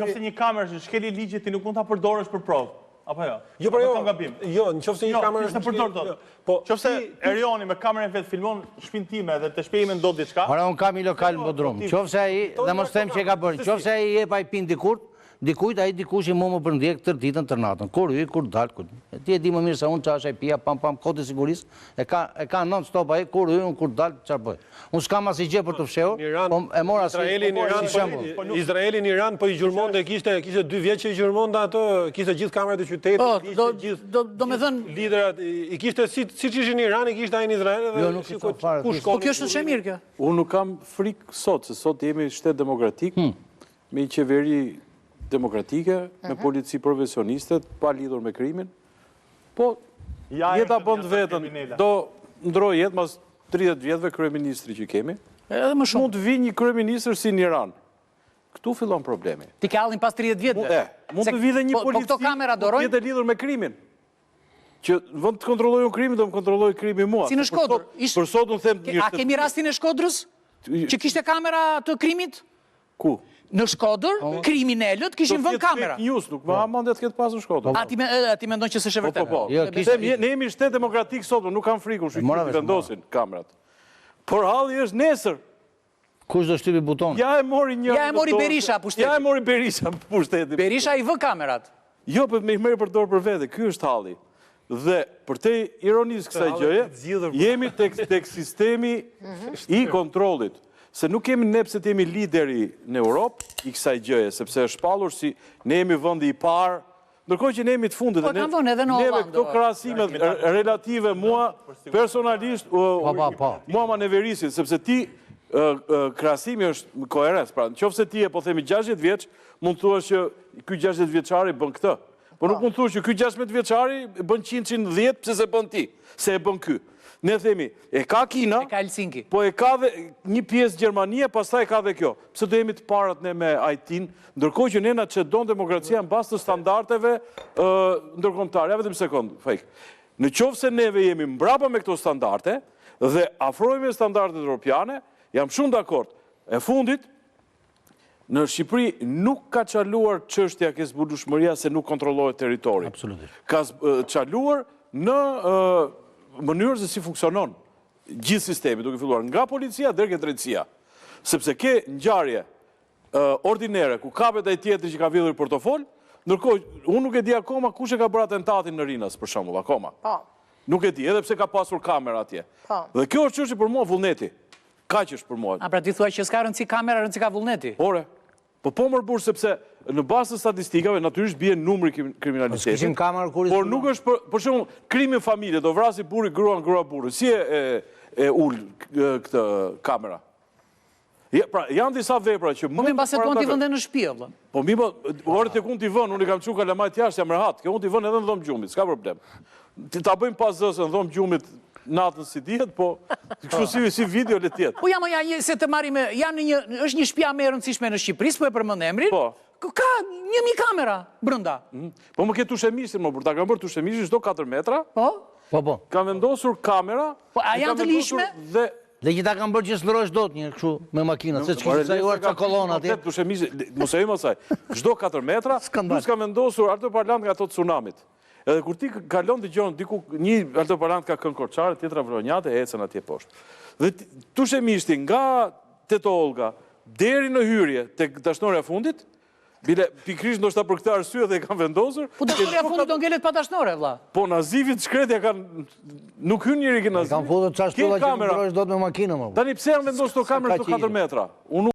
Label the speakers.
Speaker 1: Qoftë se një kamerë është në shkelje ligji, ti nuk mund ta përdorësh për provë. Apo jo?
Speaker 2: Jo, po jo.
Speaker 1: Kam gabim.
Speaker 2: Jo, në qoftë se një
Speaker 1: jo,
Speaker 2: kamerë
Speaker 1: është në përdor dot. Jo. Po, qoftë se Erioni me kamerën vet filmon shpinë time dhe te shpia ime ndodh diçka.
Speaker 3: Ora un kam një lokal në Bodrum. Qoftë se ai, dhe mos them që e ka bërë, qoftë se ai i jep IP-n dikurt, dikujt ai dikush i mua më përndjek tërë ditën tërë natën. Kur hyj, kur dal, kur. Ti e di më mirë se unë çfarë është IP-ja, pam pam, kodi i sigurisë, e ka e ka non stop ai kur hyj unë kur dal, çfarë bëj. Unë s'kam asnjë gjë për të fshehur, po e mora si
Speaker 2: Izraeli në Iran,
Speaker 3: si shembull.
Speaker 2: Po, Izraeli në Iran po i gjurmonte, kishte kishte dy vjet që i gjurmonte ato, kishte gjithë kamerat e qytetit,
Speaker 4: po,
Speaker 2: kishte
Speaker 4: do,
Speaker 2: gjithë
Speaker 4: do, do me thënë
Speaker 2: liderat, i kishte si siç ishin në Iran, i kishte ai në Izrael dhe
Speaker 3: jo, nuk i thon fare.
Speaker 2: Ku
Speaker 4: shkon? Po kjo është shumë mirë kjo.
Speaker 5: Unë nuk kam frikë sot, se sot jemi shtet demokratik,
Speaker 3: hmm.
Speaker 5: me një qeveri demokratike, me
Speaker 4: mhm.
Speaker 5: polici profesioniste, pa lidhur me krimin. Po, jeta bën të vetën, do ndrojë jetë mas 30 vjetëve kryeministri që kemi.
Speaker 4: Edhe më shumë.
Speaker 5: Mund të vijë një kryeministër si në Iran. Këtu fillon problemi.
Speaker 4: Ti ke hallin pas 30 vjetëve.
Speaker 5: E, mund të vijë dhe një
Speaker 4: po, po
Speaker 5: polici.
Speaker 4: Po këto kamera dorojnë.
Speaker 5: Jetë e lidhur me krimin. Që në vend të kontrolloj unë krimin, do më kontrollojë krimi mua.
Speaker 4: Si në Shkodër.
Speaker 5: Për sot unë them
Speaker 4: A kemi rastin e Shkodrës? Që kishte kamera të krimit?
Speaker 5: Ku?
Speaker 4: Në Shkodër, po. kriminelët kishin vënë
Speaker 5: kamera. Fake news, nuk ma ha mendja të ketë pasur në Shkodër.
Speaker 4: A ti me, ti mendon që s'është e
Speaker 5: po,
Speaker 4: vërtetë?
Speaker 5: Po, po, po.
Speaker 3: Jo,
Speaker 5: kishte... Ne jemi shtet demokratik sot, nuk kam frikë, unë shyqyr të vendosin kamerat. Por halli është nesër.
Speaker 3: Kush do shtypi buton?
Speaker 5: Ja e mori një
Speaker 4: Ja e mori Berisha pushtetin.
Speaker 5: Ja e mori Berisha pushtetin.
Speaker 4: Berisha i vë kamerat.
Speaker 5: Jo, po me i merr për dorë për vete, ky është halli. Dhe përtej ironisë kësaj gjëje, jemi tek tek sistemi i kontrollit. Se nuk kemi ne pse të jemi lideri në Europë i kësaj gjëje, sepse është shpallur si ne jemi vendi i parë, ndërkohë që ne jemi të fundit.
Speaker 4: Po kanë vënë edhe në
Speaker 5: Neve
Speaker 4: Hollandë.
Speaker 5: këto krahasimet relative mua personalisht
Speaker 3: Po, po, po.
Speaker 5: mua ma neverisin, sepse ti krahasimi është koherent. Pra, në qoftë se ti je po themi 60 vjeç, mund të thuash që ky 60 vjeçari bën këtë. Po nuk mund të thuash që ky 16 vjeçari bën 110 pse s'e bën ti, se e bën ky. Ne themi, e ka Kina,
Speaker 4: e ka Helsinki.
Speaker 5: Po e ka dhe një pjesë Gjermania, pastaj e ka dhe kjo. Pse do jemi të parët ne me IT-n, ndërkohë që ne na çedon demokracia në bazë të standardeve ndërkombëtare. Ja vetëm sekond, Faik. Në qoftë se neve jemi mbrapa me këto standarde dhe afrohemi me standardet europiane, jam shumë dakord. E fundit, Në Shqipëri nuk ka çaluar çështja ke zbulueshmëria se nuk kontrollohet territori.
Speaker 3: Absolutisht.
Speaker 5: Ka çaluar në mënyrën se si funksionon gjithë sistemi, duke filluar nga policia deri ke drejtësia. Sepse ke ngjarje ordinere ku kapet ai tjetri që ka vjedhur portofol, ndërkohë unë nuk e di akoma kush e ka bërë atentatin në Rinas për shembull, akoma.
Speaker 6: Po.
Speaker 5: Nuk e di, edhe pse ka pasur kamera atje.
Speaker 6: Po.
Speaker 5: Dhe kjo është çështje për mua vullneti. Kaq është për
Speaker 4: mua. A pra ti thua që s'ka rëndësi kamera, rëndësi ka vullneti?
Speaker 5: Ore, po po mor burrë sepse në bazë të statistikave natyrisht bie numri i kriminalitetit.
Speaker 3: Po s'kishim kamera kur
Speaker 5: Por nuk është për, për shembull, krimi në familje, do vrasi burri gruan, grua burrin. Si e e, e ul këtë kamera? Ja, pra, janë disa vepra që
Speaker 4: po mund... Po mi mbase duan t'i vënë në shtëpi, vëlla.
Speaker 5: Po mi po, ore tek unë t'i vënë, unë i kam çu kalamajt jashtë, jam rehat. Ke unë t'i vënë edhe në dhomë gjumit, s'ka problem. Ti ta bëjmë pa zë se në dhomë gjumit natën si dihet, po kështu si si video le të jetë.
Speaker 4: Po jam ja një se të marrim janë një është një shtëpia më e rëndësishme në Shqipëri, s'po e përmend emrin.
Speaker 5: Po.
Speaker 4: Ka 1000 kamera brenda.
Speaker 5: Mhm. Po më ke Tushemishin, më për ta kanë bërë Tushemishin çdo 4 metra.
Speaker 4: Po.
Speaker 3: Po po.
Speaker 5: Kanë vendosur kamera.
Speaker 4: Po a janë të ligjshme?
Speaker 5: Dhe
Speaker 3: Dhe që ta kanë bërë që s'ndrosh dot një kështu me makina, se ç'kishin sajuar ca kolona atje.
Speaker 5: Tushemishi, mos e hyjmë asaj. Çdo 4 metra, plus kanë vendosur altoparlant nga ato tsunamit. Edhe kur ti kalon dëgjon diku një altoparlant ka këngë korçare, tjetra vlonjate e ecën atje poshtë. Dhe Tushemishti nga Teto Ollga deri në hyrje tek dashnorja e fundit, bile pikërisht ndoshta për këtë arsye dhe e kanë vendosur.
Speaker 4: Po dashnorja e fundit do ngelet pa dashnore vlla.
Speaker 5: Po Nazifit shkret ja kanë nuk hyn njeri ke Nazifi.
Speaker 3: Kanë futur ca shtylla që nuk ndrosh dot me makinë më.
Speaker 5: Tani pse janë vendosur këto kamera këto 4 metra? Unë.